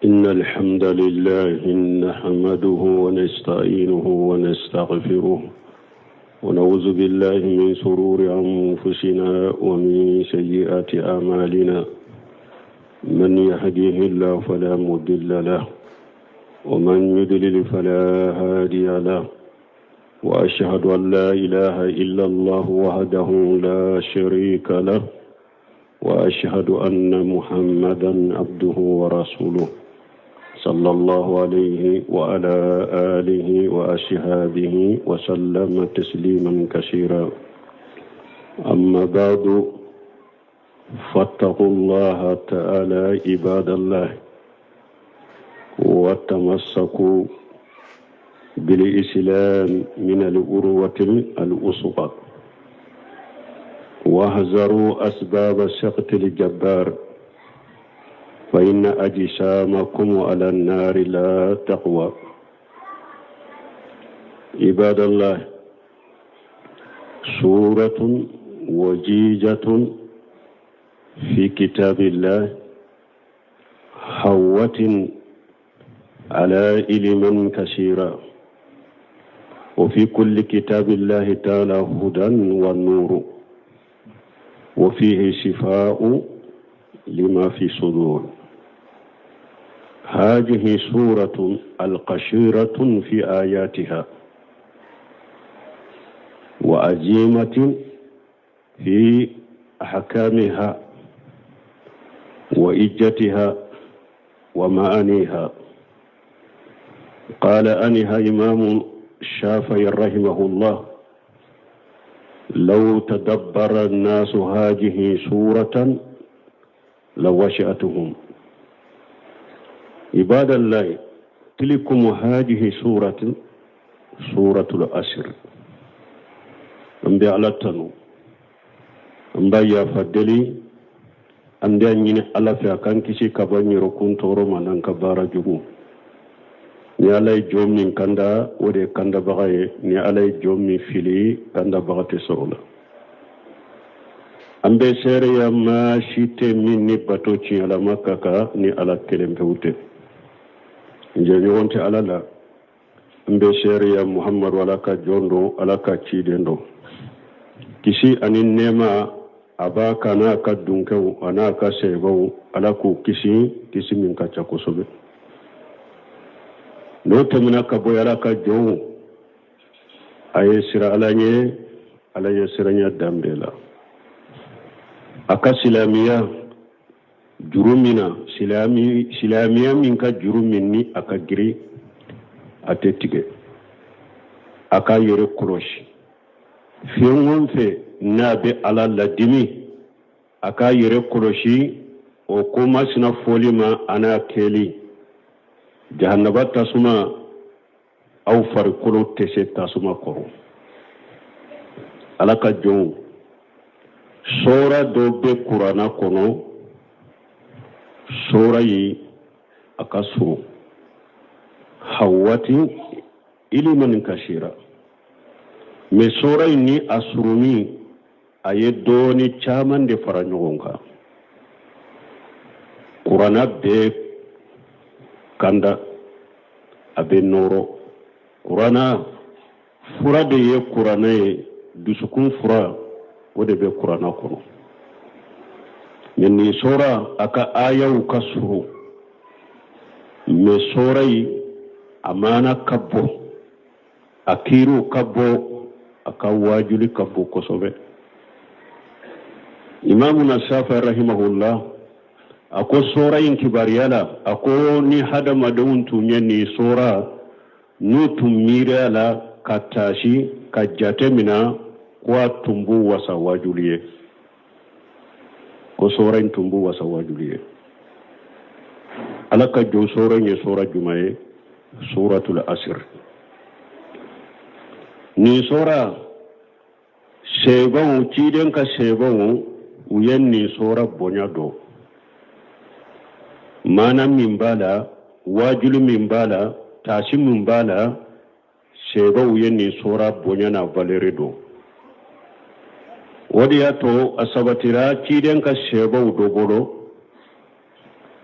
إن الحمد لله نحمده ونستعينه ونستغفره ونعوذ بالله من شرور أنفسنا ومن سيئات أعمالنا من يهديه الله فلا مضل له ومن يضلل فلا هادي له وأشهد أن لا إله إلا الله وحده لا شريك له وأشهد أن محمدا عبده ورسوله صلى الله عليه وعلى آله وأصحابه وسلم تسليما كثيرا أما بعد فاتقوا الله تعالى عباد الله وتمسكوا بالإسلام من الأروة الوثقى واحذروا أسباب سقط الجبار فإن أجسامكم على النار لا تقوى عباد الله سورة وجيجة في كتاب الله حوة على علما كثيرا وفي كل كتاب الله تعالى هدى ونور وفيه شفاء لما في صدور هذه سورة القشيرة في آياتها وأزيمة في أحكامها وإجتها ومعانيها قال أنها إمام الشافعي رحمه الله لو تدبر الناس هذه سورة لوشأتهم عباد الله تلكم هذه سورة سورة الأسر an bɛ ala tanu an b'a yafa deli an b'a ɲini ala fɛ a k'an kisi ka bɔ yɛrɛkun tɔɔrɔ ma n'an ka baara jugu ni ala ye jɔn min kanda o de ye kandabaga ye ni ala ye jɔn min fili kandabaga tɛ sɔrɔ la an bɛ seereya maa si tɛ min ni bato tiɲɛlama ka kan ni ala kelen pewu tɛ jɛɲɔgɔn tɛ ala la n bɛ seereya muhamadu ala ka jɔn don ala ka ciden don kisi ani nɛɛma a b'a kan n'a ka dunkɛw a n'a ka sɛbaw ala k'u kisi kisi min ka ca kosɛbɛ n'o tɛmɛna ka bɔ ala ka jɔnw a ye siran ala ɲɛ ala ɲɛ siranya dan bɛɛ la a ka silamɛya juru min na silamɛya min ka juru min ni a ka girin a tɛ tigɛ a k'a yɛrɛ kɔlɔsi fɛn o fɛn n'a bɛ ala ladimi a k'a yɛrɛ kɔlɔsi o ko masina fɔli ma a n'a kɛli jahanaba tasuma aw farikolo tɛ se tasuma kɔrɔ ala ka jɔnw sɔra dɔ bɛ kuranna kɔnɔ sɔra ye a ka surun hawati iliman kasira mɛ sɔra in ni a surunni a ye dɔɔni caman de fara ɲɔgɔn kan kuranna bɛɛ kanda a bɛ nɔrɔ kuranna fura de ye kuranna ye dusukun fura o de bɛ kuranna kɔnɔ mɛ nin sɔra a ka ayaw ka surun mɛ sɔra in a maana ka bon a kiiriw ka bon a ka waajuli ka bon kosɛbɛ imamuna shafi rahimahullah a ko sɔra in kibaruya la a ko ni hadamadenw tun ye nin sɔra n'u tun miiri a la ka taasi ka jate mina ko a tun b'u wasa waajuli ye ko sɔra in tun b'u wasa waajuli ye ala ka jɔn sɔra in ye sɔra jumɛn ye suratul asir nin sɔra sebaw ciden ka sebaw u ye nin sɔra bonya dɔn maana min b'a la waajuli min b'a la taasi min b'a la sebaw ye nin sɔra bonya n'a valeur dɔn o de y'a to a sabatira ciden ka sebaw dɔ bolo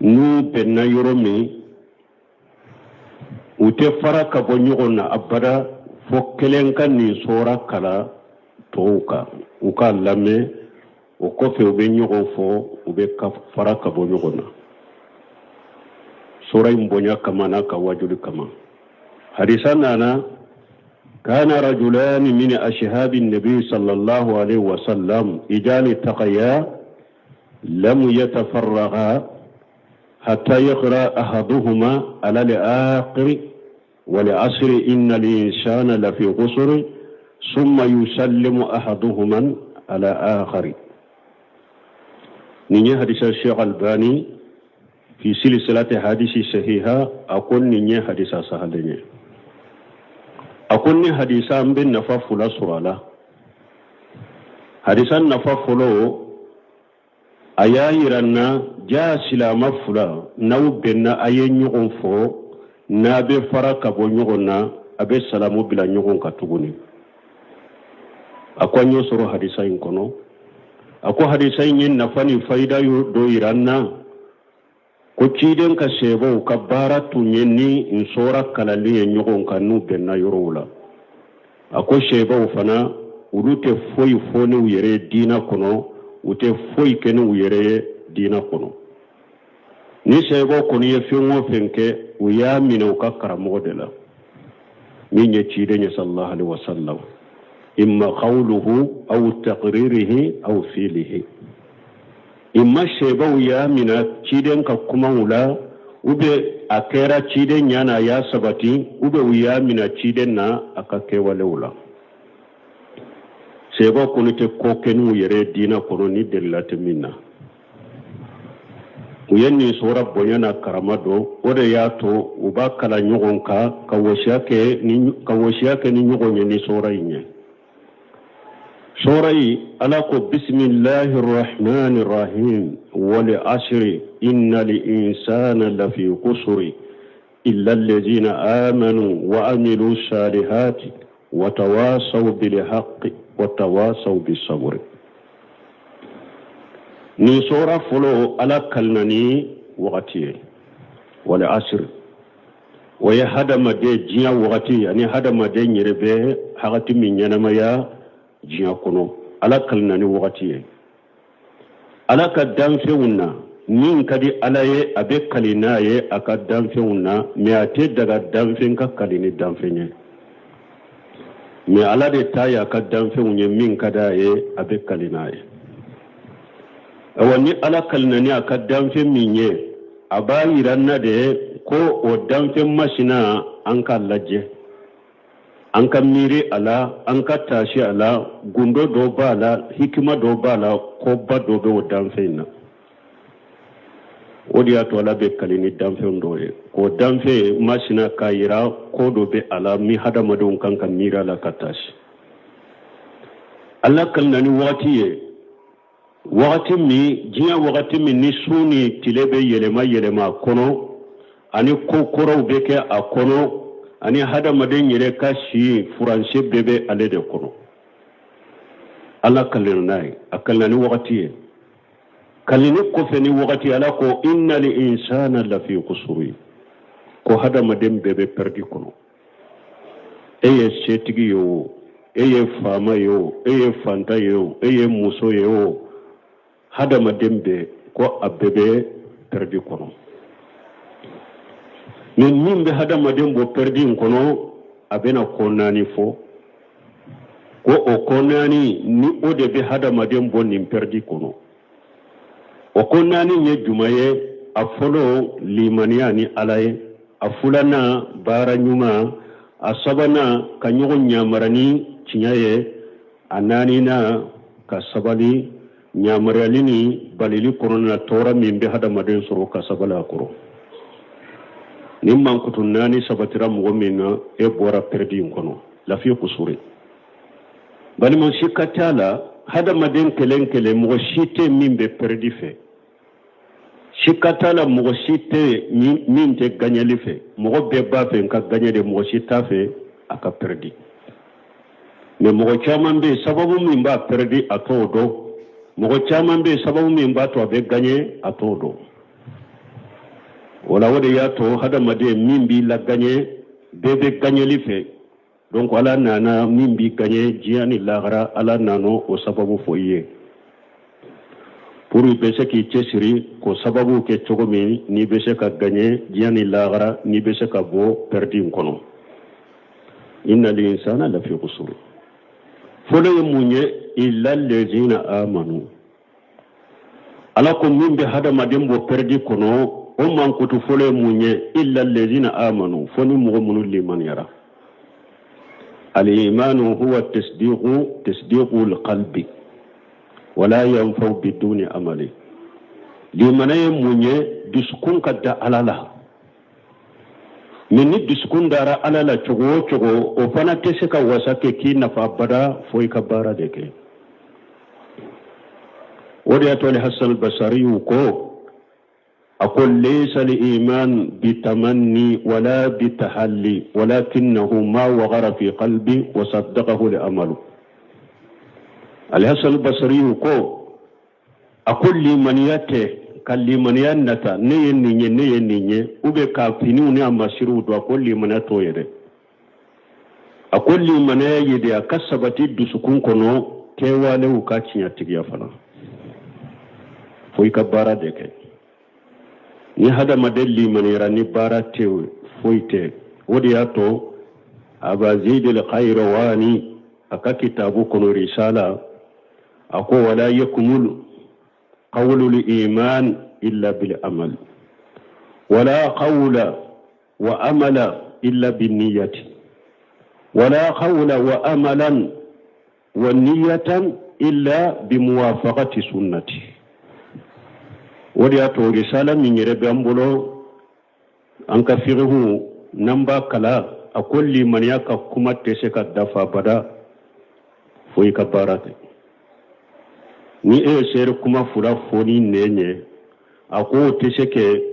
n'u bɛnna yɔrɔ min U tɛ fara ka bɔ ɲɔgɔn na abada fo kelen ka nin sɔra kalan tɔw kan, u k'a lamɛn. O kɔfɛ u bɛ ɲɔgɔn fɔ, u bɛ ka fara ka bɔ ɲɔgɔn na sɔra in bonya kama n'a ka wajuli kama. Hadisa nana: kana rajulani min ashabi nabi sallallahu alaihi wasallam idha iltaqaya lam yatafarraqa hatta yaqra ahaduhuma ala al-akhir wal asri inna al-insana lafi khusr summa yusallimu ahaduhuma ala akhari. Nin ye hadisa Sheikh Albani fi silsilati hadisi sahiha, a ko nin ye hadisa sahalen ye. A ko ni hadisa an bɛ nafa fila sɔrɔ a la. Hadisa nafa fɔlɔ, a y'a yira n na jaa silama fila, n'aw bɛnna, a ye ɲɔgɔn fɔ, n'a bɛ fara ka bɔ ɲɔgɔn na, a bɛ salamu bila ɲɔgɔn kan tuguni. A ko an y'o sɔrɔ hadisa in kɔnɔ. A ko hadisa in ye nafa ni fayida dɔ yira n na ko ciden ka sɛbɛw ka baara tun ye ni nin sɔra kalanli ye ɲɔgɔn kan n'u bɛnna yɔrɔw la. A ko sɛbɛw fana, olu tɛ foyi fɔ n'u yɛrɛ ye diina kɔnɔ, u tɛ foyi kɛ n'u yɛrɛ ye diina kɔnɔ. Ni sɛbɛw kɔni ye fɛn o fɛn kɛ, u y'a minɛ u ka karamɔgɔ de la min ye ciden ye sallallahu alaihi wasallam, imma qawluhu aw taqririhi aw fiilihi. Imma sɛbɛw y'a minɛ ciden ka kumaw la, ou bien a kɛra ciden ɲɛ na, a y'a sabati, ou bien u y'a minɛ ciden na a ka kɛwalew la. Sɛbɛw kɔni tɛ ko kɛ n'u yɛrɛ ye diinɛ kɔnɔ ni delila tɛ min na. U ye nin sɔra bonya n'a karama dɔn, o de y'a to u b'a kalan ɲɔgɔn kan ka wɔsiya kɛ ni ɲɔgɔn ye ni sɔra in ye. Sɔra in, Ala ko: bisimilahi rahmani rahim, wal asri innal insana lafi kusuri illa allazina amanu wa amilu salihati wa tawasaw bil haqqi wa tawasaw bis sabri. Nin sɔra fɔlɔ, Ala kalina ni wagati ye, wal asri. O ye hadamaden diɲɛ wagati ani hadamaden yɛrɛ bɛ wagati min ɲɛnamaya diɲɛ kɔnɔ. Ala kalina ni wagati ye. Ala ka danfɛnw na, min ka di Ala ye, a bɛ kali n'a ye a ka danfɛnw na, mais a tɛ daga danfɛn ka kali ni danfɛn ye. Mais Ala de ta y'a ka danfɛnw ye, min ka d'a ye, a bɛ kali n'a ye. Awa, ni Ala kalina ni a ka danfɛn min ye, a b'a yira n na de ko o danfɛn masina, an k'a lajɛ, an ka miiri a la, an ka taasi a la. Gundo dɔ b'a la, hikima dɔ b'a la, koba dɔ bɛ o danfɛn in na. O de y'a to Ala bɛ kali ni danfɛn dɔ ye k'o danfɛn masina k'a yira ko dɔ bɛ a la min hadamadenw kan ka miiri a la ka taasi. Ala kalina ni wagati ye, wagati min diɲɛ, wagati min ni su ni tile bɛ yɛlɛma yɛlɛma a kɔnɔ, ani ko kɔrɔw bɛ kɛ a kɔnɔ, ani hadamaden yɛrɛ ka si furancɛ bɛɛ bɛ ale de kɔnɔ. Ala kalina n'a ye, a kalina ni wagati ye. Kalini kɔfɛ ni wagati, Ala ko: innal insana lafi kusuri, ko hadamaden bɛɛ bɛ pɛrɛdi kɔnɔ. E ye setigi ye o, e ye faama ye o, e ye fantan ye o, e ye muso ye o, hadamaden bɛɛ, ko a bɛɛ bɛ pɛrɛdi kɔnɔ. Ni min bɛ hadamaden bɔ pɛrɛdi in kɔnɔ, a bɛna ko naani fɔ, ko o ko naani ni o de bɛ hadamaden bɔ nin pɛrɛdi kɔnɔ. O ko naani ye jumɛn ye? A fɔlɔ, limaniya ni Ala ye. A filanan, baara ɲuman. A sabanan, ka ɲɔgɔn yamara ni tiɲɛ ye. A naaninan, ka sabali yamaruyali ni balili kɔnɔna na, tɔɔrɔ min bɛ hadamaden sɔrɔ, ka sabali a kɔrɔ. Ni mankutu naani sabatira mɔgɔ min na, e bɔra pɛrɛdi in kɔnɔ, lafi kusuri. Balima, sika t'a la, hadamaden kelen kelen, mɔgɔ si tɛ min bɛ pɛrɛdi fɛ. Sika t'a la, mɔgɔ si tɛ min tɛ gaɲɛli fɛ. Mɔgɔ bɛɛ b'a fɛ n ka gaɲɛ de, mɔgɔ si t'a fɛ a ka pɛrɛdi. Mais mɔgɔ caman bɛ yen, sababu min b'a pɛrɛdi, a t'o dɔn. Mɔgɔ caman bɛ yen, sababu min b'a to a bɛ gaɲɛ, a t'o dɔn. O la, o de y'a to hadamaden min b'i lagaɲɛ Bɛɛ bɛ gaɲɛli fɛ. Donc Ala nana min b'i gaɲɛ diɲɛ ni lahara, Ala nana o sababu fɔ i ye pour i bɛ se k'i cɛsiri k'o sababu kɛ cogo min n'i bɛ se ka gaɲɛ diɲɛ ni lahara, n'i bɛ se ka bɔ pɛridi in kɔnɔ. Inna linsana lafi kusur. Fɔlɔ ye mun ye? Illa lezina amanu. Ala ko min bɛ hadamaden bɔ pɛridi kɔnɔ, o mankutu fɔlɔ ye mun ye? Illa lezina amanu, fo ni mɔgɔ minnu limaniyara. Alimanu huwa tasdiqu tasdiqu alqalbi wala yanfau biduni amali. Limana ye mun ye? Dusukun ka da Ala la. Mais ni dusukun dara Ala la cogo o cogo, o fana tɛ se ka wasa kɛ k'i nafa abada, fo i ka baara de kɛ. O de y'a to Hasan Basariyu ko, a ko laysa al-iman bitamanni wala bitahalli walakinahu ma waqara fi qalbi wa saddaqahu al-amalu. Al-Hasan Basariyu ko, a ko limaniya tɛ ka limaniya nata ne ye nin ye, ne ye nin ye, ou bien ka finiw ni a masiriw don. A ko limaniya t'o ye dɛ. A ko limaniya ye de a ka sabati dusukun kɔnɔ, kɛwalew ka tiɲɛtigiya fana, fo i ka baara de kɛ. Ni hadamaden limaniyara ni baara tɛ, foyi tɛ. O de y'a to Abazid al-Khayrawani a ka kitabu kɔnɔ, Risala, a ko wala yakmulu qawlu iman illa bil amal wala qawla wa amala illa bin niyyati wala qawla wa amalan wa niyatan illa bi muwafaqati sunnati. O de y'a to risala min yɛrɛ bɛ an bolo, an ka fiqhu n'an b'a kala, a ko limaniya ka kuma tɛ se ka dafa abada fo i ka baara kɛ. Ni e ye seere kuma fila fɔ ni nɛn ye, a ko o tɛ se kɛ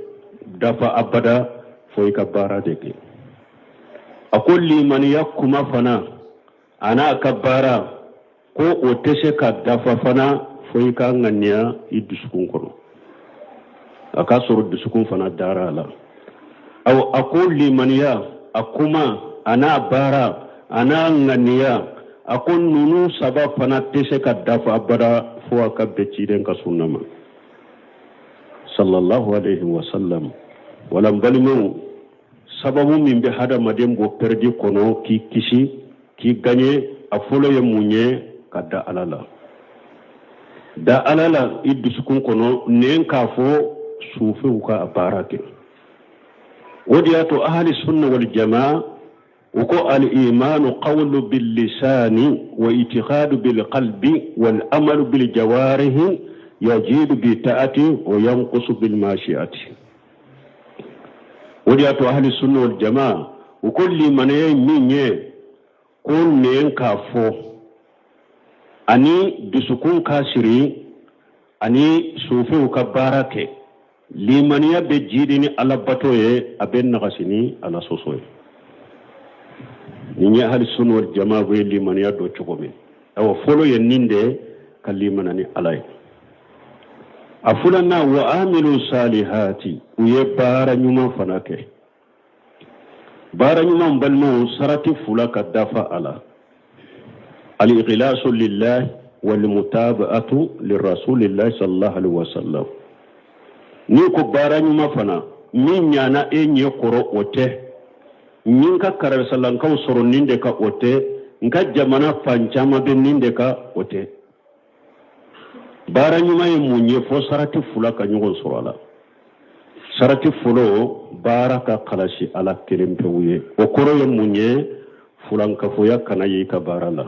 dafa abada fo i ka baara de kɛ. A ko limaniya kuma fana a n'a ka baara, ko o tɛ se ka dafa fana fo i ka ŋaniya i dusukun kɔnɔ, a k'a sɔrɔ dusukun fana dara a la. Aw a ko limaniya a kuma a n'a baara a n'a ŋaniya, a ko ninnu saba fana tɛ se ka dafa abada fo a ka bɛn ciden ka sunna ma, sallallahu alaihi wa sallam. Wala n balimaw, sababu min bɛ hadamaden bɔ pɛrɛdi kɔnɔ k'i kisi k'i gaɲɛ, a fɔlɔ ye mun ye? Ka da Ala la. Da Ala la i dusukun kɔnɔ, nɛn k'a fɔ, sufɛw ka a baara kɛ. O de y'a to ahali sunna wal jamaa u ko al imanu qawlu bil lisani wa itiqadu bil qalbi wal amalu bil jawarihi yajidu bi ta'ati wa yanqusu bil mashi'ati. O de y'a to ahali sunna wal jamaa u ko limaniya ye min ye, ko nɛn k'a fɔ ani dusukun k'a siri ani sufɛw ka baara kɛ. Limaniya bɛ jidi ni Alabato ye, a bɛ nagasi ni Ala sɔsɔ ye. Nin ye ahali sunna wal jamaa bɛ limaniya dɔn cogo min. Ayiwa, fɔlɔ ye nin de, ka limana ni Ala ye. A filanan, wa amilu salihati, u ye baara ɲuman fana kɛ. Baara ɲuman, balimaw, sarati fila ka dafa a la: al-ikhlasu lillahi wal mutaba'atu lirasulillahi sallallahu alaihi wasallam. N'i ko baara ɲuman fana, min ɲana e ɲɛ kɔrɔ, o tɛ. Min ka karisalankaw sɔrɔ nin de ka, o tɛ. N ka jamana fan caman bɛ nin de ka, o tɛ. Baara ɲuman ye mun ye? Fo sarati fila ka ɲɔgɔn sɔrɔ a la. Sarati fɔlɔ, baara ka kalasi Ala kelen pewu ye. O kɔrɔ ye mun ye? Fulankafoya kana ye i ka baara la.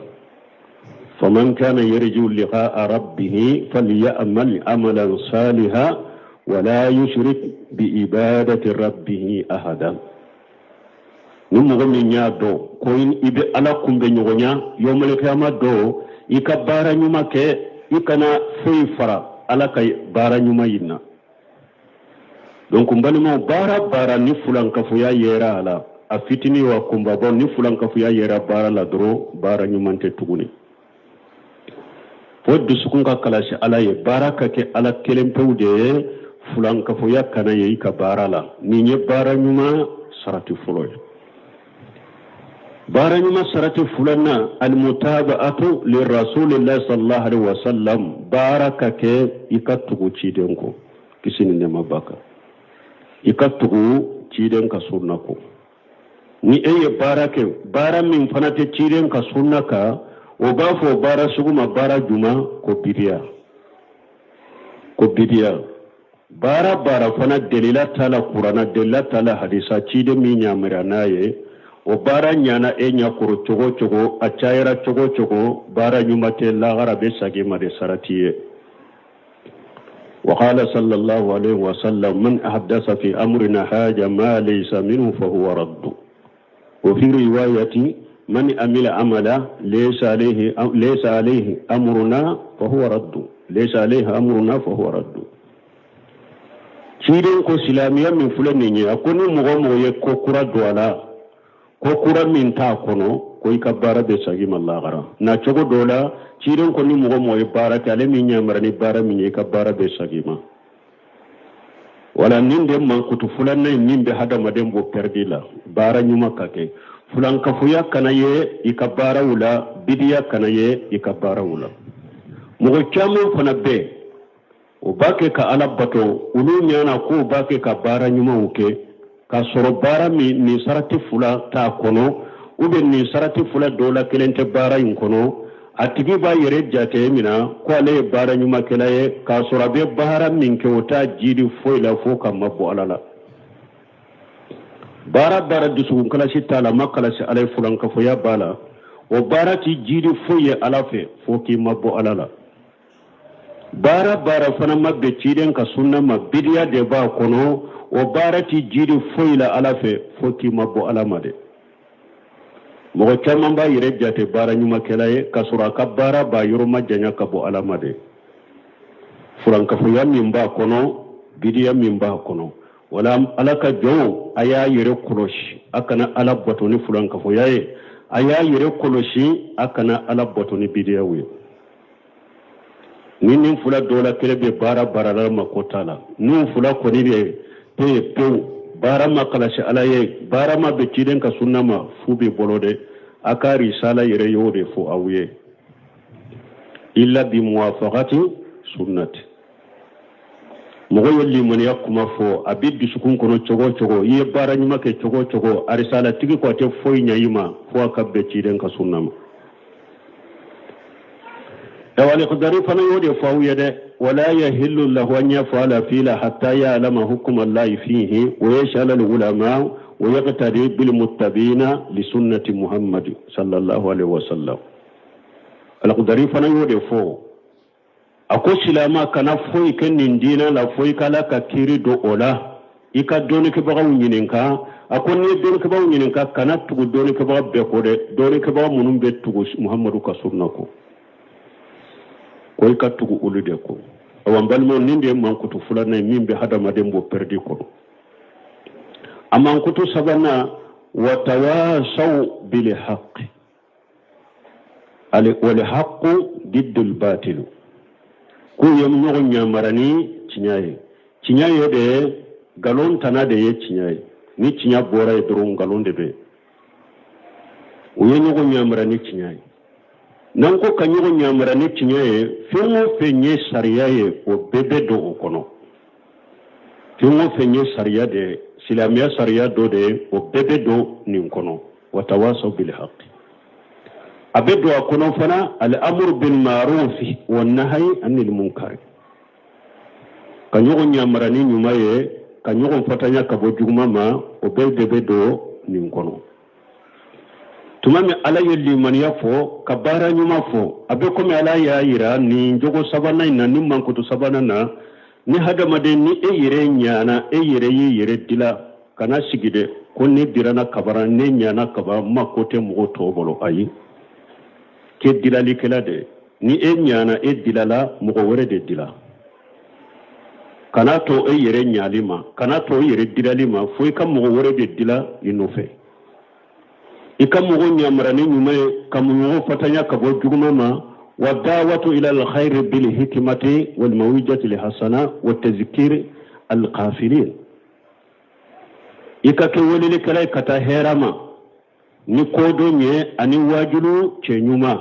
Faman kana yarju liqa'a rabbihi falyamal amalan saliha wala yushrik bi ibadati rabbihi ahada. Ni mɔgɔ min y'a dɔn ko i bɛ Ala kunbɛ ɲɔgɔnya yɔmɔlikiyama dɔ, i ka baara ɲuman kɛ, i kana foyi fara Ala ka baara ɲuman in na. Donc n balimaw, baara baara ni fulankafoya yera a la, a fitini wa kunbabaw, ni fulankafoya yera baara la dɔrɔn, baara ɲuman tɛ tuguni. Fo dusukun ka kalasi Ala ye, baara ka kɛ Ala kelen pewu de ye, fulankafoya kana ye i ka baara la. Nin ye baara ɲuman sarati fɔlɔ ye. Baara ɲuman sarati filanan, almutaba'atu lirasulillahi sallallahu alaihi wasallam, baara ka kɛ i ka tugu ciden kɔ, kisi ni nɛɛma b'a kan, i ka tugu ciden ka sunna kɔ. Ni e ye baara kɛ, baara min fana tɛ ciden ka sunna kan, o b'a fɔ baara sugu ma baara juman ko bidiya, ko bidiya. Baara baara fana delila t'a la kurana, delila t'a la hadisa, ciden m'i yamaruya n'a ye, o baara ɲana e ɲɛ kɔrɔ cogo o cogo, a cayara cogo o cogo, baara ɲuman tɛ, lahara bɛ sagin ma de sarati ye. وقال صلى الله عليه وسلم: من أحدث في أمرنا هذا ما ليس منه فهو رد. وفي رواية: من عمل عملا ليس عليه أمرنا فهو رد، ليس عليه أمرنا فهو رد. Ciden ko silamɛya min filɛ nin ye, a ko ni mɔgɔ mɔgɔ ye ko kura don a la, ko kura min t'a kɔnɔ, ko i ka baara bɛ sagi ma lahara. Na cogo dɔ la, ciden ko ni mɔgɔ mɔgɔ ye baara kɛ, ale min yamara ni baara min ye, i ka baara bɛ sagi ma. Wala nin de mankutu filanan ye min bɛ hadamaden bɔ pɛrɛdi la. Baara ɲuman ka kɛ, fulankafoya kana ye i ka baaraw la, bidiya kana ye i ka baaraw la. Mɔgɔ caman fana bɛ, o b'a kɛ ka Ala bato, olu ɲana k'o b'a kɛ ka baara ɲumanw kɛ, k'a sɔrɔ baara min nin sarati fila t'a kɔnɔ, ou bien nin sarati fila dɔw la kelen tɛ baara in kɔnɔ. A tigi b'a yɛrɛ jate mina ko ale ye baara ɲumankɛla ye, k'a sɔrɔ a bɛ baara min kɛ, o t'a jidi foyi la fo ka mabɔ Ala la. Baara baara dusukun kalasi t'a la, ma kalasi Ala ye, fulankafoya b'a la, o baara ti jidi foyi ye Ala fɛ fo k'i mabɔ Ala la. Baara baara fana ma bɛn ciden ka sunna ma, bidiya de b'a kɔnɔ, o baara ti jidi foyi la Ala fɛ fo k'i ma bɔ Ala ma dɛ. Mɔgɔ caman b'a yɛrɛ jate baara ɲumankɛla ye, k'a sɔrɔ a ka baara b'a yɔrɔ ma janya ka bɔ Ala ma dɛ. Furankafoya min b'a kɔnɔ, bidiya min b'a kɔnɔ. Wala Ala ka jɔnw, a y'a yɛrɛ kɔlɔsi, a kana Ala bato ni furankafoya ye. A y'a yɛrɛ kɔlɔsi, a kana Ala bato ni bidiyaw ye. Ni nin fila dɔ la kelen bɛ baara baara la, ma ko t'a la. N'u fila kɔni de tɛ yen pewu, baara ma kalasi Ala ye, baara ma bɛ ciden ka sunna ma, fu bɛ bolo dɛ. A ka risala yɛrɛ y'o de fɔ aw ye: illa bi muwafaqati sunnati. Mɔgɔ ye limaniya kuma fɔ, a bɛ dusukun kɔnɔ cogo o cogo, i ye baara ɲuman kɛ cogo o cogo, arisalatigi ko a tɛ foyi ɲɛ i ma fo a ka bɛn ciden ka sunna ma. Alikadari fana y'o de fɔ aw ye dɛ: wala yahillu lahu an yaf'ala fi'la hatta ya'lama hukma Allahi fihi wa yas'ala al-ulama wa yaqtadi bil muttabi'ina li sunnati Muhammad sallallahu alaihi wasallam. Alikadari fana y'o de fɔ. A ko silama kana foyi kɛ nin diinɛ la fo i ka Ala ka kiiri don o la, i ka dɔnnikɛbagaw ɲininka. A ko n'i ye dɔnnikɛbagaw ɲininka, kana tugu dɔnnikɛbaga bɛɛ kɔ dɛ, dɔnnikɛbaga minnu bɛ tugu Muhamadu ka sunna kɔ, ko i ka tugu olu de kɔ. Awa n balimaw, nin de ye mankutu filanan ye min bɛ hadamaden bɔ pɛrɛdi kɔnɔ. A mankutu sabanan: wa tawasaw bil haqqi, wal haqqu diddul batilu. K'u ye ɲɔgɔn yamara ni tiɲɛ ye. Tiɲɛ ye de, nkalon tana de ye tiɲɛ ye. Ni tiɲɛ bɔra yen dɔrɔn, nkalon de bɛ yen. U ye ɲɔgɔn yamara ni tiɲɛ ye. N'an ko ka ɲɔgɔn yamara ni tiɲɛ ye, fɛn o fɛn ye sariya ye, o bɛɛ bɛ don o kɔnɔ. Fɛn o fɛn ye sariya de ye, silamɛya sariya dɔ de ye, o bɛɛ bɛ don nin kɔnɔ. Wa tawasaw bil haqqi, a bɛ don a kɔnɔ fana al-amru bil ma'ruf wa nahyi anil munkar, ka ɲɔgɔn yamara ni ɲuman ye, ka ɲɔgɔn fatanya ka bɔ juguman ma, o bɛɛ de bɛ don nin kɔnɔ. Tuma min Ala ye limaniya fɔ, ka baara ɲuman fɔ, a bɛ komi Ala y'a yira nin jogo sabanan in na, ni mankutu sabanan na, ni hadamaden ni e yɛrɛ ɲana, e yɛrɛ y'i yɛrɛ dila, kana sigi dɛ ko ne dirana kabara, ne ɲana kaba, ma ko tɛ mɔgɔ tɔw bolo. Ayi, k'e dilalikɛla de. Ni e ɲana, e dilala, mɔgɔ wɛrɛ de dila. Kana to e yɛrɛ ɲali ma, kana to e yɛrɛ dilali ma, fo i ka mɔgɔ wɛrɛ de dila i nɔfɛ. I ka mɔgɔ ɲamara ni ɲuman ye, ka mɔgɔ fatanya ka bɔ juguman ma. Wa dawatu ila alkhairi bil hikmati wal mawidati al hasana wa tazkir al ghafilin. I ka kɛ welelikɛla ye ka taa hɛrɛ ma. Ni kodɔn ye ani waajulu cɛ ɲuman.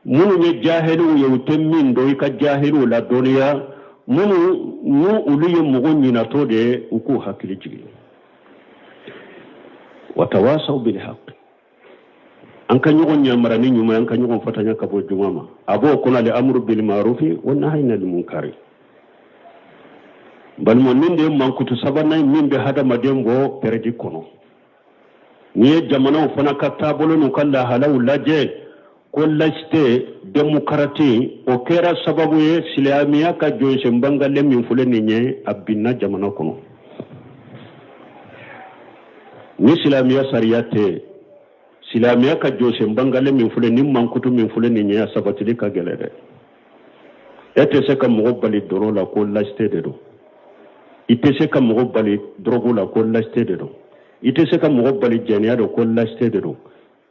Minnu ye jahiliw ye, u tɛ min dɔn, i ka jahiliw ladɔnniya. Minnu n'u olu ye mɔgɔ ɲinatɔ de ye, u k'u hakili jigin. Watawasaw bilhaq, an ka ɲɔgɔn yamara ni ɲuman, an ka ɲɔgɔn fatanya ka bɔ juguman ma. A b'o kɔnɔ al amru bil ma'rufi wa nahyi anil munkari. Balima, nin de ye mankutu sabanan ye min bɛ hadamaden bɔ pɛrɛdi kɔnɔ. N'i ye jamanaw fana ka taabolo n'u ka lahalaw lajɛ, ko laïcité démocratie, o kɛra sababu ye silamɛya ka jɔsen bangalen min filɛ nin ye, a binna jamana kɔnɔ. Ni silamɛya sariya tɛ, silamɛya ka jɔsen bangalen min filɛ ni mankutu min filɛ nin ye, a sabatili ka gɛlɛn dɛ. E tɛ se ka mɔgɔ bali dɔlɔ la ko laïcité de don. I tɛ se ka mɔgɔ bali dɔrɔgu la ko laïcité de don. I tɛ se ka mɔgɔ bali jɛnɛya don ko laïcité de don.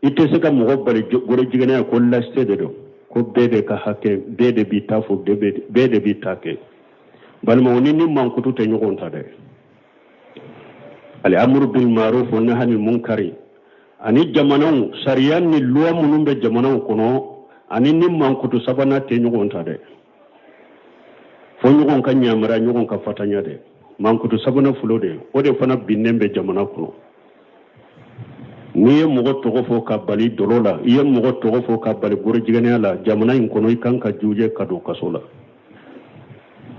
I tɛ se ka mɔgɔ bali gorojigɛnɛya ko laïcité de don. Ko bɛɛ de ka hakɛ, bɛɛ de b'i ta fɔ, bɛɛ de b'i ta kɛ. Balimaw, ni mankutu tɛ ɲɔgɔn ta dɛ. Al amru bil ma'ruf wa nahyi anil munkari ani jamanaw sariya ni loi minnu bɛ jamanaw kɔnɔ ani ni mankutu sabanan tɛ ɲɔgɔn ta dɛ. Fo ɲɔgɔn ka ɲamara, ɲɔgɔn ka fatanya dɛ. Mankutu sabanan fulo de, o de fana binnen bɛ jamana kɔnɔ. N'i ye mɔgɔ tɔgɔ fɔ ka bali dɔlɔ la, i ye mɔgɔ tɔgɔ fɔ ka bali gorojigɛnɛya la jamana in kɔnɔ, i kan ka juje ka don kaso la.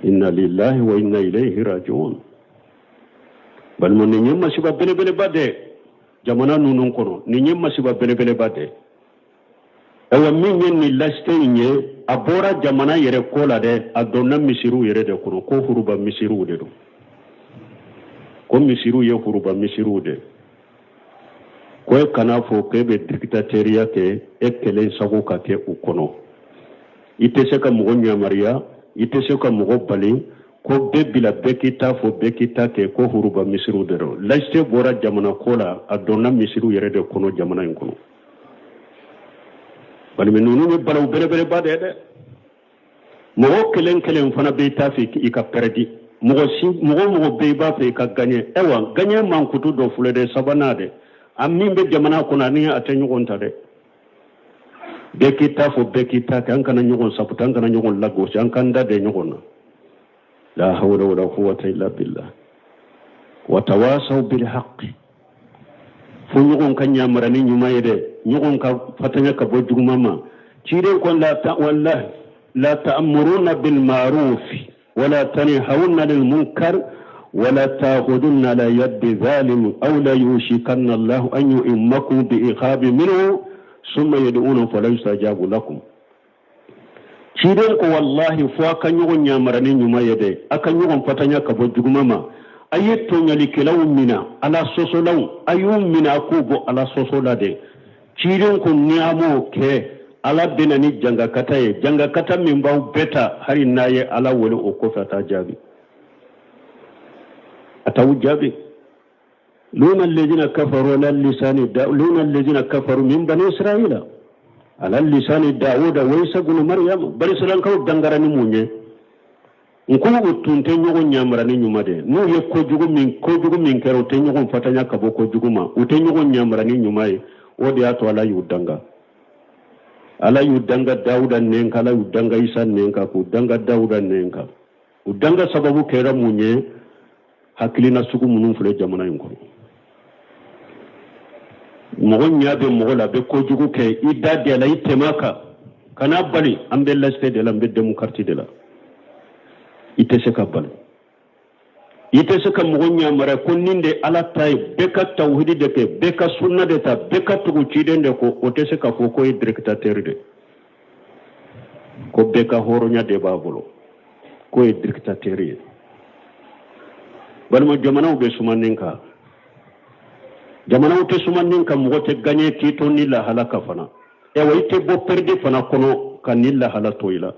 Inna lillahi wa inna ilayhi rajiun. Balima, nin ye masiba belebeleba de jamana ninnu kɔnɔ, nin ye masiba belebeleba de. Ayiwa, min ye nin laïcité in ye, a bɔra jamana yɛrɛ ko la dɛ, a donna misiriw yɛrɛ de kɔnɔ, ko huruba misiriw de don, ko misiriw ye huruba misiriw de. Ko e kana fɔ k'e bɛ dictateuriya kɛ, e kelen sago ka kɛ u kɔnɔ. I tɛ se ka mɔgɔ yamaruya, i tɛ se ka mɔgɔ bali, ko bɛɛ bila, bɛɛ k'i ta fɔ, bɛɛ k'i ta kɛ, ko huruba misiriw de don. Laïcité bɔra jamana ko la, a donna misiriw yɛrɛ de kɔnɔ jamana in kɔnɔ. Balima, ninnu ye balawu belebeleba de ye dɛ. Mɔgɔ kelen kelen fana b'i ta fɛ i ka pɛrɛdi. Mɔgɔ si, mɔgɔ mɔgɔ bɛɛ i b'a fɛ i ka gaɲɛ. Ayiwa, gaɲɛ mankutu dɔ filɛ dɛ, sabanan dɛ. A min bɛ jamana kɔnɔ ani a tɛ ɲɔgɔn ta dɛ. Bɛɛ k'i ta fɔ, bɛɛ k'i ta kɛ, an kana ɲɔgɔn sabuta, an kana ɲɔgɔn lagosi, an k'an da de ɲɔgɔn na. La hawla wala quwwata illa billah. Wa tawasaw bil haqqi, fo ɲɔgɔn ka ɲamara ni ɲuman ye dɛ, ɲɔgɔn ka fatanya ka bɔ juguman ma. Ciden ko la ta wallahi la ta'muruna bil ma'ruf wala tanhauna lil munkar wala ta'khudunna ala yadi zalim aw la yushikanna Allah an yu'immakum bi iqabi minhu summa yad'una fala yustajabu lakum. Ciden ko wallahi, fo a ka ɲɔgɔn ɲamara ni ɲuman ye dɛ, a ka ɲɔgɔn fatanya ka bɔ juguman ma. A ye tɔɲɔlikɛlaw mina, Ala sɔsɔlaw, a y'u mina, a k'u bɔ Ala sɔsɔ la dɛ. Ciden ko ni a m'o kɛ, Ala bɛna ni jangakata ye, jangakata min b'aw bɛɛ ta, hali n'a ye Ala wele o kɔfɛ, a t'a jaabi, a t'aw jaabi. Luna alladhina kafaru ala lisani da luna alladhina kafaru min bani israila ala lisani dawuda wa isa ibn maryam. Bani israilakaw dangara ni mun ye? N ko u tun tɛ ɲɔgɔn ɲamara ni ɲuman de. N'u ye kojugu min kɛra, u tɛ ɲɔgɔn fatanya ka bɔ kojugu ma, u tɛ ɲɔgɔn ɲamara ni ɲuman ye. O de y'a to Ala y'u danga. Ala y'u danga Dawuda nɛn kan, Ala y'u danga Isa nɛn kan, k'u danga Dawuda nɛn kan. U danga sababu kɛra mun ye? Hakilina sugu minnu filɛ jamana in kɔnɔ, mɔgɔ ɲɛ bɛ mɔgɔ la, a bɛ kojugu kɛ, i da de la, i tɛmɛ a kan, kana bali. An bɛ laïcité de la, an bɛ démocratie de la, i tɛ se ka bali, i tɛ se ka mɔgɔ ɲamara ko nin de Ala ta ye, bɛɛ ka tawhidi de kɛ, bɛɛ ka sunna de ta, bɛɛ ka tugu ciden de ko. O tɛ se k'a fɔ ko ye dictateur de, ko bɛɛ ka hɔrɔnya de b'a bolo, k'o ye dictateur ye. Balima, jamanaw bɛ suma nin kan, jamanaw tɛ suma nin kan. Mɔgɔ tɛ gaɲɛ k'i to ni lahala ka fana. Ayiwa, i tɛ bɔ pɛridi fana kɔnɔ ka ni lahala to i la.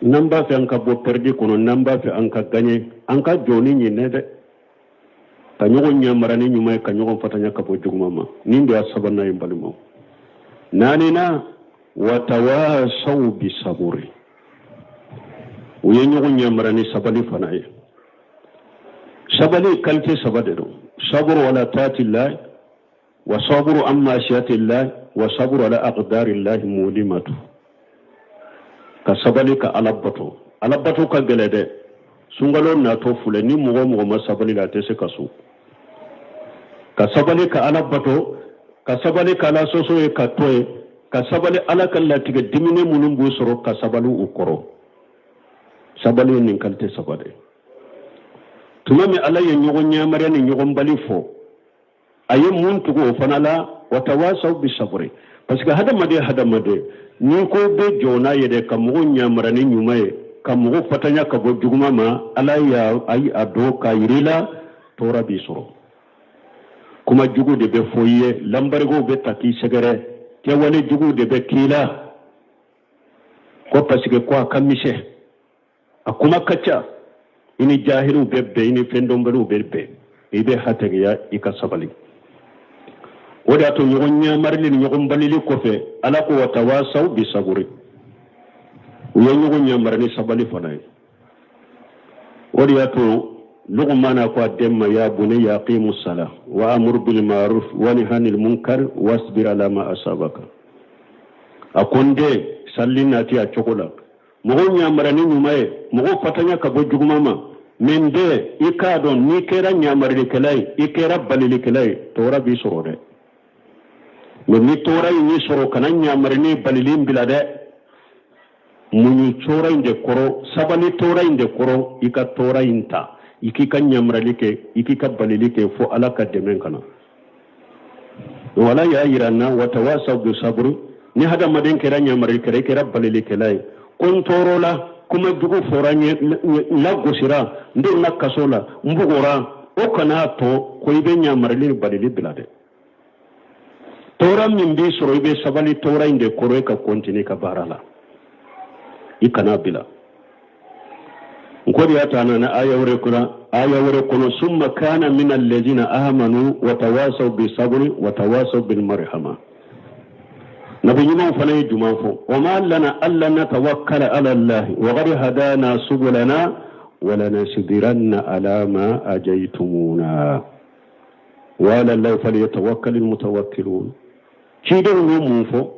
N'an b'a fɛ an ka bɔ pɛridi kɔnɔ, n'an b'a fɛ an ka gaɲɛ, an ka jɔ ni ɲinɛ dɛ, ka ɲɔgɔn ɲamara ni ɲuman ye, ka ɲɔgɔn fatanya ka bɔ juguman ma. Nin de y'a sabanan ye. Balimaw, naaninan, watawasaw bi saburi, u ye ɲɔgɔn ɲamara ni sabali fana ye. Sabali qualité saba de don: saburu ala taati la. Wa saburu an maasiyatillahi wa saburu ala aqdarillahi mulimatu. Ka sabali ka Ala bato. Ala bato ka gɛlɛ dɛ. Sunkalo natɔ filɛ, ni mɔgɔ o mɔgɔ ma sabali la, a tɛ se ka sun. Ka sabali ka Ala bato, ka sabali ka Ala sɔsɔ ye ka to ye, ka sabali Ala ka latigɛ diminen minnu b'u sɔrɔ, ka sabali u kɔrɔ. Sabali ye nin kalite saba de. Tuma min Ala ye ɲɔgɔn yamaruya ni ɲɔgɔn bali fɔ, a ye mun tugu o fana la? Watawasaw bi saburi. Parce que hadamaden hadamaden n'i ko bɛ jɔ n'a ye dɛ, ka mɔgɔ yamara ni ɲuman ye, ka mɔgɔ fatanya ka bɔ juguman ma, Ala y'a a dɔn k'a yir'i la, tɔɔrɔ b'i sɔrɔ. Kuma jugu de bɛ fɔ i ye, lanbarigow bɛ ta k'i sɛgɛrɛ, kɛwale juguw de bɛ k'i la, ko parce que ko a ka misɛn, a kuma ka ca. I ni jahiliw bɛ bɛn, i ni fɛndɔnbaliw bɛ bɛn, i bɛ hatɛgɛya, i ka sabali. O de y'a to ɲɔgɔn ɲamarili ni ɲɔgɔn balili kɔfɛ, Ala ko watawasaw bi saburi, u ye ɲɔgɔn ɲamari ni sabali fana ye. O de y'a to Lukumana ko a den ma, ya bunayya aqimu sala wa amur bil ma'ruf wa nahy anil munkar wasbir ala ma asabaka. A ko n den, salli nati a cogo la, mɔgɔw ɲamara ni ɲuman ye, mɔgɔw fatanya ka bɔ juguman ma. Mɛ n den, i k'a dɔn n'i kɛra ɲamarilikɛla ye, i kɛra balilikɛla ye, tɔɔrɔ b'i sɔrɔ dɛ. Mɛ ni tɔɔrɔ in y'i sɔrɔ, kana ɲamari ni balili in bila dɛ. Muɲu tɔɔrɔ in de kɔrɔ, sabali tɔɔrɔ in de kɔrɔ, i ka tɔɔrɔ in ta, i k'i ka ɲamarali kɛ, i k'i ka balili kɛ, fo Ala ka dɛmɛ ka na. Wala y'a yira n na watawasaw bi saburi. Ni hadamaden kɛra ɲamarikɛla, i kɛra balilikɛla ye, ko n tɔɔrɔla, kuma jugu fɔra n ye, n lagosira, n donna kaso la, n bugɔra, o kana to ko i bɛ ɲamarili ni balili bila dɛ. Tɔɔrɔ min b'i sɔrɔ, i bɛ sabali tɔɔrɔ in de kɔrɔ, i ka kɔntini ka baara la, i kana bila. N ko de y'a to a nana aya wɛrɛ kɔnɔ, aya wɛrɛ kɔnɔ, summa kana min alladhina amanu wa tawasaw bi sabri wa tawasaw bil marhama. Nabi ɲumanw fana ye juman fɔ, wa ma lana alla natawakkala ala allahi wa qad hadana subulana wa lanasbiranna ala ma ajaytumuna wa ala allahi falyatawakkalil mutawakkilun. Cidenw ye mun fɔ?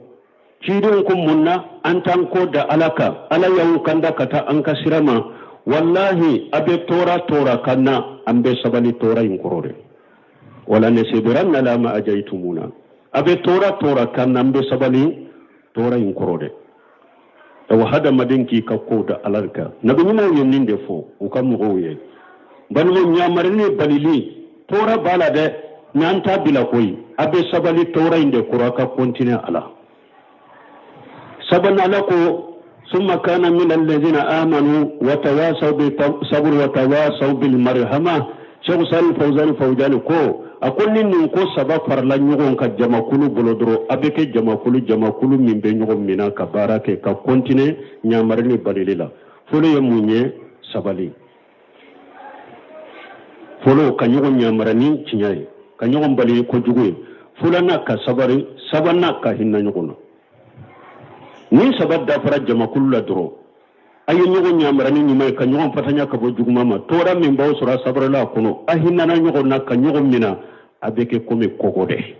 Cidenw ko mun na an t'an kɔ da Ala kan? Ala y'anw kanda ka taa an ka sira ma. Walahi, a bɛ tɔɔrɔ tɔɔrɔ ka na, an bɛ sabali tɔɔrɔ in kɔrɔ dɛ. Wala nasibiranna ala ma ajaytumuna. A bɛ tɔɔrɔ tɔɔrɔ ka na, an bɛ sabali tɔɔrɔ in kɔrɔ dɛ. Awa, hadamaden k'i ka kow da Ala kan. Nabi ɲumanw ye nin de fɔ u ka mɔgɔw ye. Balimaw, ɲamari ni balili, tɔɔrɔ b'a la dɛ, n'an t'a bila koyi. A bɛ sabali tɔɔrɔ in de kɔrɔ, a ka kɔntine a la. Sabanan, Ala ko summa kana min alladhina amanu wa tawasaw bi sabr wa tawasaw bil marhama. Cheikh Salih Fawzani Fawzani ko, a ko ni nin ko saba farala ɲɔgɔn kan jamakulu bolo dɔrɔn, a bɛ kɛ jamakulu min bɛ ɲɔgɔn minɛ ka baara kɛ, ka kɔntine ɲamari ni balili la. Fɔlɔ ye mun ye? Sabali. Fɔlɔ, ka ɲɔgɔn ɲamara ni tiɲɛ ye, ka ɲɔgɔn bali kojugu ye. Filanan, ka sabari. Sabanan, ka hinɛ ɲɔgɔn na. Ni saba dafara jamakulu la dɔrɔn, a ye ɲɔgɔn ɲamara ni ɲuman ye, ka ɲɔgɔn fatanya ka bɔ juguman ma, tɔɔrɔ min b'aw sɔrɔ, a sabarila a kɔnɔ, a hinɛna ɲɔgɔn na, ka ɲɔgɔn minɛ, a bɛ kɛ komi kɔgɔ dɛ.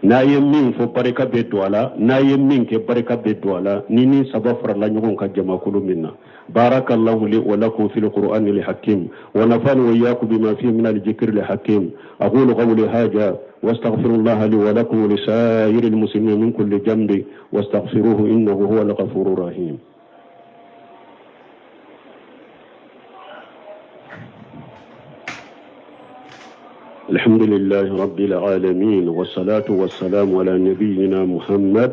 N'a ye min fɔ, barika bɛ don a la. N'a ye min kɛ, barika bɛ don a la. Ni ni saba farala ɲɔgɔn kan jamakulu min na. Barakallahu li wa lakum fil qur'ani al hakim wa nafani wa iyyakum bima fihi min al dhikri al hakim. Aqulu qawli hadha wa astaghfirullaha li wa lakum wa li sa'iril muslimin min kulli dhanbi wastaghfiruhu innahu huwal ghafurur rahim. الحمد لله رب العالمين، والصلاة والسلام على نبينا محمد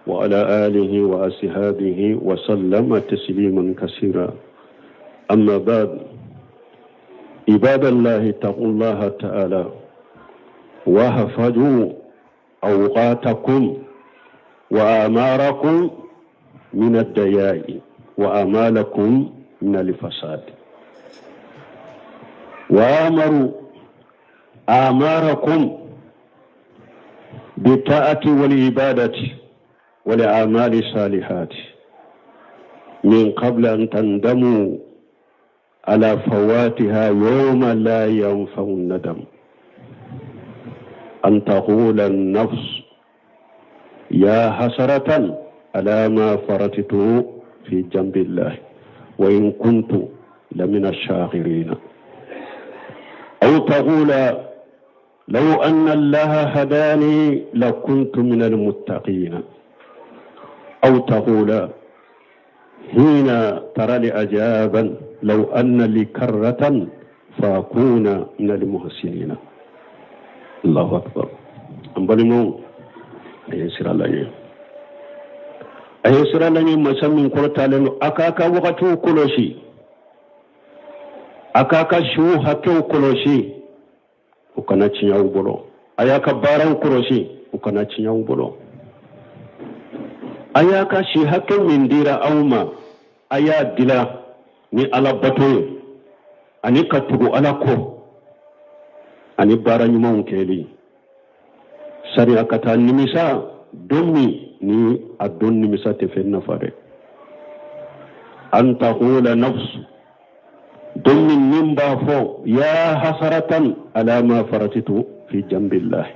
وعلى آله وأصحابه وسلم تسليما كثيرا. أما بعد، عباد الله، اتقوا الله تعالى واحفظوا أوقاتكم وآماركم من الدياء وآمالكم من الفساد، وآمروا آماركم بالطاعة والعبادة والأعمال الصالحات من قبل أن تندموا على فواتها يوم لا ينفع الندم. An taqula nafs ya hasaratan ala ma faratitu fi jambillahi wa in kuntu lamina ash-shaghirina aw taqula law anna allaha hadani lakuntu min al-muttaqina aw taqula hina tara li ajaban law anna li karratan faakuna min al-muhsinina. Allahu akbar. An balimaw, a ye siran Ala ɲɛ, a ye siran Ala ɲɛ. Masa min kɔrɔtalen don, a k'a ka wagatiw kɔlɔsi, a k'a ka siw hakɛw kɔlɔsi, o kana tiɲɛ aw bolo. A y'a ka baaraw kɔlɔsi, o kana tiɲɛ aw bolo. A y'a ka si hakɛ min dira aw ma, a y'a dila ni Ala bato ye, ani ka tugu Ala kɔ, ani baara ɲumanw kɛli, sani a ka taa nimisa don min ni a don nimisa tɛ fɛn nafa dɛ. An taqula nafsu, don min ni b'a fɔ ya hasaratan ala ma faratitu fi jambillahi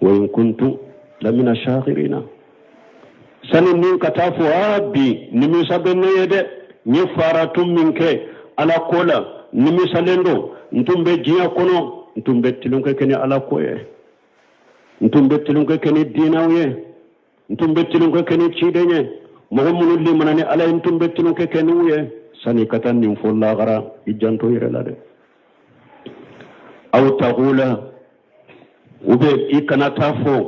wa in kuntu lamina shakirina. Sani ni ka taa fɔ a bi nimisa bɛ ne ye dɛ, n ye faratu min kɛ Ala ko la, nimisalen don. N tun bɛ diɲɛ kɔnɔ, n tun bɛ tulonkɛ kɛ ni Ala ko ye, n tun bɛ tulonkɛ kɛ ni diinɛw ye, n tun bɛ tulonkɛ kɛ ni ciden ye, mɔgɔ minnu limana ni Ala ye, n tun bɛ tulonkɛ kɛ n'u ye. Sani ka taa nin fɔ lahara, i janto yɛrɛ la dɛ. Aw taqula, u bɛ i kana taa fɔ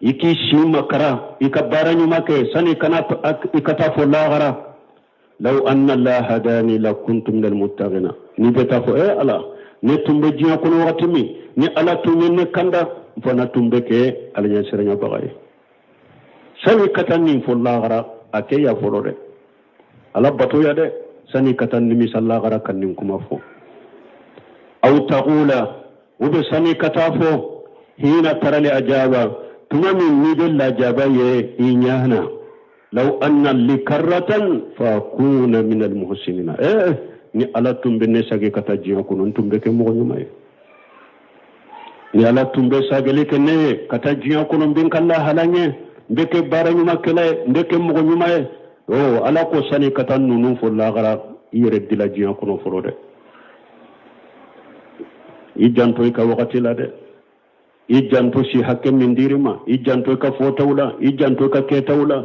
i k'i si makara, i ka baara ɲuman kɛ, sani kana i ka taa fɔ lahara law anna la hadani la kuntu min almuttaqina. N'i bɛ taa fɔ e Ala, ne tun bɛ diɲɛ kɔnɔ wagati min ni Ala tun ye ne kanda, n fana tun bɛ kɛ Ala ɲɛsiranyabaga ye. Sani ka taa nin fɔ lahara, a kɛ ya fɔlɔ dɛ, Ala bato ya dɛ, sani ka taa nimisa lahara ka nin kuma fɔ. Aw taqula, u bɛ sani ka taa fɔ hina tarali ajaba, tuma min n'i bɛ lajaba ye i ɲɛ na, law anna li karratan fa kuna min almuhsinina. Ni Ala tun bɛ ne sagi ka taa diɲɛ kɔnɔ, n tun bɛ kɛ mɔgɔ ɲuman ye. Ni Ala tun bɛ sagili kɛ ne ye ka taa diɲɛ kɔnɔ, n bɛ n ka lahala ɲɛ, n bɛ kɛ baara ɲumankɛla ye, n bɛ kɛ mɔgɔ ɲuman ye. O Ala ko sani ka taa ninnu fɔ lahara, i yɛrɛ dila diɲɛ kɔnɔ fɔlɔ dɛ. I janto i ka wagati la dɛ, i janto si hakɛ min dir'i ma, i janto i ka fɔtaw la, i janto i ka kɛtaw la.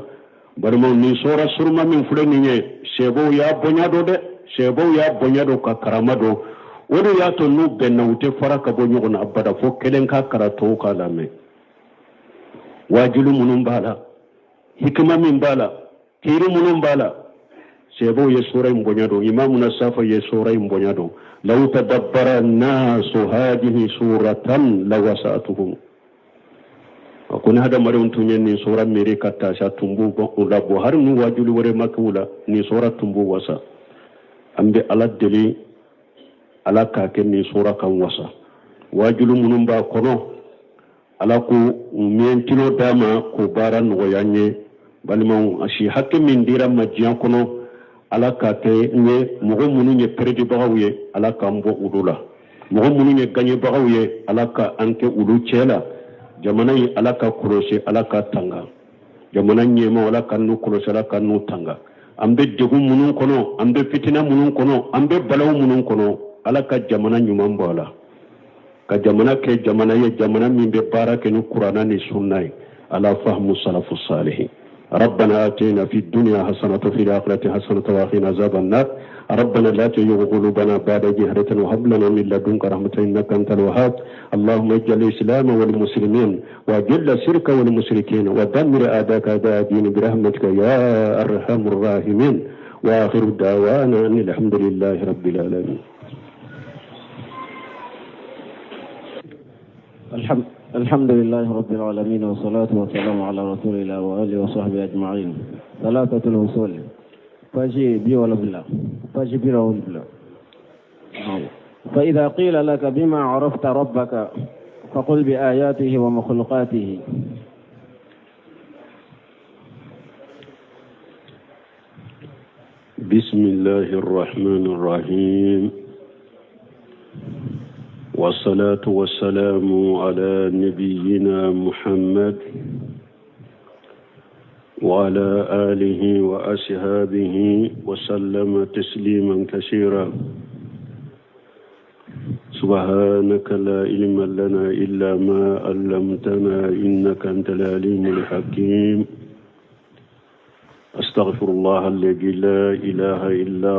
Balimaw, nin sɔra suruma min filɛ nin ye, sɛbɛw y'a bonya dɔn dɛ, sɛbɛw y'a bonya dɔn ka karama dɔn. O de y'a to n'u bɛnna, u tɛ fara ka bɔ ɲɔgɔn na abada, fo kelen ka kalan, tɔw k'a lamɛn. Waajuli minnu b'a la, hikima min b'a la, kiiri minnu b'a la, sɛbɛw ye sura in bonya dɔn. Imamuna Safa ye sura in bonya dɔn. Law tadabbara nasu hadihi suratan lawasatuhum. A ko ni hadamadenw tun ye nin sura miiri ka taasi, a tun b'u u labɔ, hali ni waajuli wɛrɛ ma k'u la, nin sura tun b'u wasa. An bɛ Ala deli, Ala k'a kɛ nin sura kan wasa. Waajuli minnu b'a kɔnɔ, Ala k'u mɛntilo d'a ma k'o baara nɔgɔya n ye. Balimaw, a si hakɛ min dira ma diɲɛ kɔnɔ, Ala k'a kɛ n ye mɔgɔ minnu ye pɛrɛdibagaw ye, Ala k'an bɔ olu la. Mɔgɔ minnu ye gaɲɛbagaw ye, Ala ka an kɛ olu cɛ la. Jamana in, Ala ka kɔlɔsi, Ala ka tanga. Jamana ɲɛmaw, Ala ka n'u kɔlɔsi, Ala ka n'u tanga. An bɛ degun minnu kɔnɔ, an bɛ fitina minnu kɔnɔ, an bɛ balaw minnu kɔnɔ, Ala ka jamana ɲuman bɔ a la, ka jamana kɛ jamana ye, jamana min bɛ baara kɛ ni Kuranna ni sunna ye, ala fahamu salafu salihin. ربنا آتنا في الدنيا حسنة وفي الآخرة حسنة وقنا عذاب النار. ربنا لا تزغ قلوبنا بعد إذ هديتنا وهب لنا من لدنك رحمة إنك أنت الوهاب. اللهم اجعل الإسلام والمسلمين، وأذل الشرك والمشركين، ودمر أعداءك أعداء الدين برحمتك يا أرحم الراحمين. وآخر دعوانا أن الحمد لله رب العالمين. الحمد لله رب العالمين، والصلاة والسلام على رسول الله وآله وصحبه أجمعين. ثلاثة الأصول، page 70، page 70. فإذا قيل لك بما عرفت ربك فقل بآياته ومخلوقاته. بسم الله الرحمن الرحيم. والصلاة والسلام على نبينا محمد وعلى آله وأصحابه وسلم تسليما كثيرا سبحانك لا علم لنا إلا ما علمتنا إنك أنت العليم الحكيم أستغفر الله الذي لا إله إلا